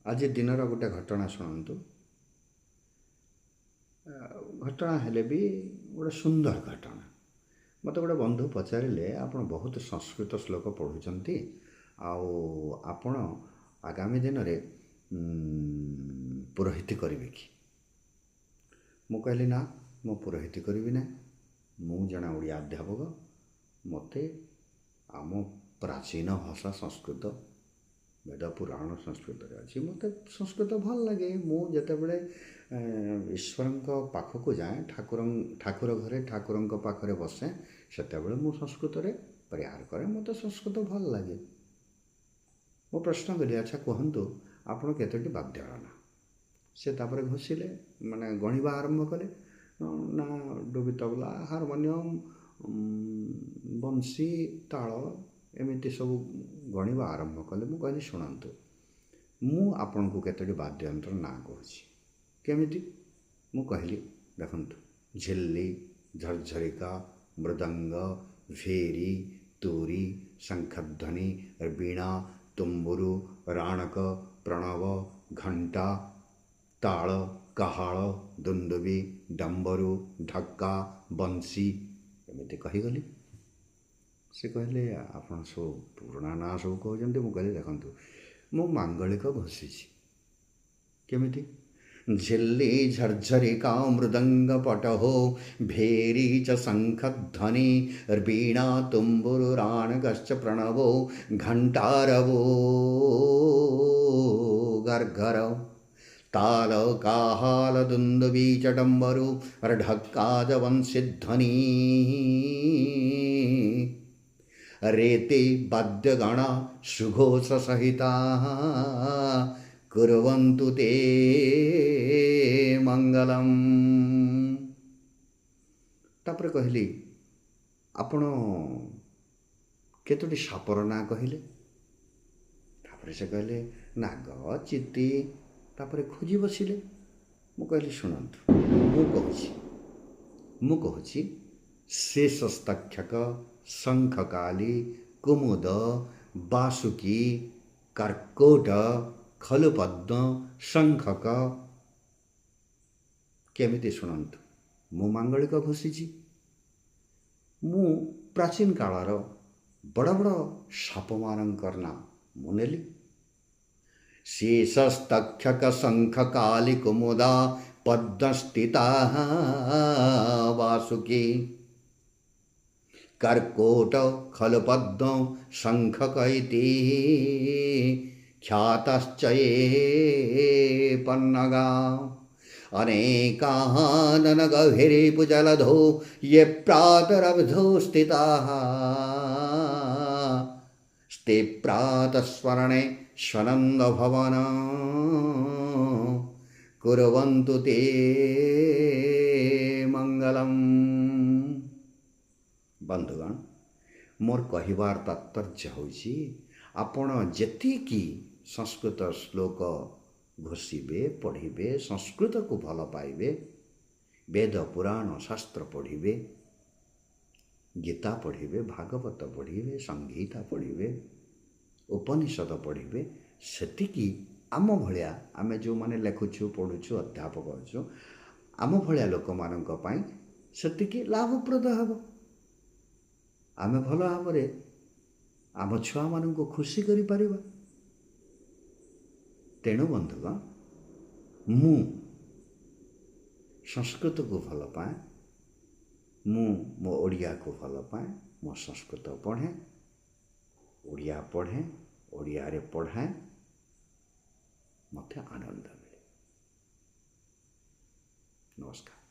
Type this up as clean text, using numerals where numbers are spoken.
ଆଜି ଦିନର ଗୋଟେ ଘଟଣା ଶୁଣନ୍ତୁ। ଘଟଣା ହେଲେ ବି ଗୋଟେ ସୁନ୍ଦର ଘଟଣା। ମୋତେ ଗୋଟେ ବନ୍ଧୁ ପଚାରିଲେ, ଆପଣ ବହୁତ ସଂସ୍କୃତ ଶ୍ଲୋକ ପଢ଼ୁଛନ୍ତି ଆଉ ଆପଣ ଆଗାମୀ ଦିନରେ ପୁରୋହିତ କରିବେ କି? ମୁଁ କହିଲି ନା, ମୁଁ ପୁରୋହିତ କରିବି ନାହିଁ। ମୁଁ ଜଣେ ଓଡ଼ିଆ ଅଧ୍ୟାପକ। ମୋତେ ଆମ ପ୍ରାଚୀନ ଭାଷା ସଂସ୍କୃତ, ବେଦ ପୁରାଣ ସଂସ୍କୃତରେ ଅଛି, ମୋତେ ସଂସ୍କୃତ ଭଲ ଲାଗେ। ମୁଁ ଯେତେବେଳେ ଈଶ୍ୱରଙ୍କ ପାଖକୁ ଯାଏ, ଠାକୁର ଘରେ ଠାକୁରଙ୍କ ପାଖରେ ବସେ, ସେତେବେଳେ ମୁଁ ସଂସ୍କୃତରେ ପ୍ରେୟାର କରେ। ମୋତେ ସଂସ୍କୃତ ଭଲ ଲାଗେ। ମୁଁ ପ୍ରଶ୍ନ କଲି, ଆଚ୍ଛା କୁହନ୍ତୁ ଆପଣ କେତୋଟି ବାଦ୍ୟର ନାଁ? ସେ ତାପରେ ଘୋଷିଲେ, ମାନେ ଗଣିବା ଆରମ୍ଭ କଲେ। ନା ଡୁବି ତବଲା, ହାରମୋନିୟମ, ବଂଶୀ, ତାଳ, ଏମିତି ସବୁ ଗଣିବା ଆରମ୍ଭ କଲେ। ମୁଁ କହିଲି ଶୁଣନ୍ତୁ, ମୁଁ ଆପଣଙ୍କୁ କେତୋଟି ବାଦ୍ୟଯନ୍ତ୍ର ନାଁ କହୁଛି। କେମିତି? ମୁଁ କହିଲି ଦେଖନ୍ତୁ, ଝିଲ୍ଲି, ଝରଝରିକା, ମୃଦଙ୍ଗ, ଭେରୀ, ତୁରୀ, ଶଙ୍ଖଧ୍ୱନି, ବୀଣା, ତୁମ୍ବୁରୁ, ରାଣକ, ପ୍ରଣବ, ଘଣ୍ଟା, ତାଳ, କାହାଳ, ଦୁନ୍ଦୁବି, ଡମ୍ବରୁ, ଢକ୍କା, ବଂଶୀ, ଏମିତି କହିଗଲି। ସେ କହିଲେ ଆପଣ ସବୁ ପୁରୁଣା ନାଁ ସବୁ କହୁଛନ୍ତି। ମୁଁ କହିଲି ଦେଖନ୍ତୁ, ମୁଁ ମାଙ୍ଗଳିକ ଘୋଷିଛି। କେମିତି? ଝିଲ୍ଲି ଝରଝରିକା ମୃଦଙ୍ଗ ପଟହୋ ଭେରୀ ଚ ଶଙ୍ଖଧ୍ୱନି ବୀଣା ତୁମ୍ବୁରୁ ରାଣକଶ୍ଚ ପ୍ରଣବୋ ଘଣ୍ଟାରବୋ ଗର୍ଗର ତାଲ କାହାଲ ଦୁନ୍ଦୁବି ଚ ଡମ୍ବରୁ ଢକ୍କା ଚ ବଂଶୀଧ୍ୱନି ରେତେ ବାଦ୍ୟଗଣ ସୁଘୋଷ ସହିତା କୁର୍ବନ୍ତୁ ତେ ମଙ୍ଗଳମ୍। ତାପରେ କହିଲି ଆପଣ କେତୋଟି ସାପର ନାଁ କହିଲେ? ତାପରେ ସେ କହିଲେ ନାଗ, ଚିତି। ତାପରେ ଖୋଜି ବସିଲେ। ମୁଁ କହିଲି ଶୁଣନ୍ତୁ, ମୁଁ କହୁଛି ଶେଷସ୍ତକ୍ଷକ, ଶଙ୍ଖକାଲି, କୁମୁଦ, ବାସୁକୀ, କର୍କୋଟ, ଖଲୁପଦ୍ମ, ଶଙ୍ଖକ। କେମିତି ଶୁଣନ୍ତୁ, ମୁଁ ମାଙ୍ଗଳିକ ଘୋଷିଛି। ମୁଁ ପ୍ରାଚୀନ କାଳର ବଡ଼ ବଡ଼ ସାପମାନଙ୍କର ନାଁ ମୁଁ ନେଲି। ଶେଷସ୍ତକ୍ଷକ ଶଙ୍ଖକାଲି କୁମୁଦା ପଦ୍ମସ୍ଥିତା ବାସୁକୀ କର୍କୋଟ ଖଲପଦ୍ମ ଶଙ୍ଖକ ଇତି ଖ୍ୟାତଶ୍ଚ ये ପନ୍ନଗା ଅନେକାନନଗଭୀରିପୁଜଲଧौ ये प्रातरब्धौ स्थिताः स्ते प्रातस्मरणे स्वनन्दभवन कुर्वन्तु ते ମଙ୍ଗଳମ୍। ବନ୍ଧୁଗଣ, ମୋର କହିବାର ତାତ୍ପର୍ଯ୍ୟ ହେଉଛି ଆପଣ ଯେତିକି ସଂସ୍କୃତ ଶ୍ଲୋକ ଘୋଷିବେ, ପଢ଼ିବେ, ସଂସ୍କୃତକୁ ଭଲ ପାଇବେ, ବେଦ ପୁରାଣ ଶାସ୍ତ୍ର ପଢ଼ିବେ, ଗୀତା ପଢ଼ିବେ, ଭାଗବତ ପଢ଼ିବେ, ସଂହିତା ପଢ଼ିବେ, ଉପନିଷଦ ପଢ଼ିବେ, ସେତିକି ଆମ ଭଳିଆ ଆମେ ଯେଉଁମାନେ ଲେଖୁଛୁ, ପଢ଼ୁଛୁ, ଅଧ୍ୟାପକ ଅଛୁ, ଆମ ଭଳିଆ ଲୋକମାନଙ୍କ ପାଇଁ ସେତିକି ଲାଭପ୍ରଦ ହେବ। ଆମେ ଭଲ ଭାବରେ ଆମ ଛୁଆମାନଙ୍କୁ ଖୁସି କରିପାରିବା। ତେଣୁ ବନ୍ଧୁଗଣ, ମୁଁ ସଂସ୍କୃତକୁ ଭଲ ପାଏ, ମୁଁ ମୋ ଓଡ଼ିଆକୁ ଭଲ ପାଏ। ମୁଁ ସଂସ୍କୃତ ପଢ଼େ, ଓଡ଼ିଆ ପଢ଼େ, ଓଡ଼ିଆରେ ପଢ଼ାଏ, ମୋତେ ଆନନ୍ଦ ମିଳେ। ନମସ୍କାର।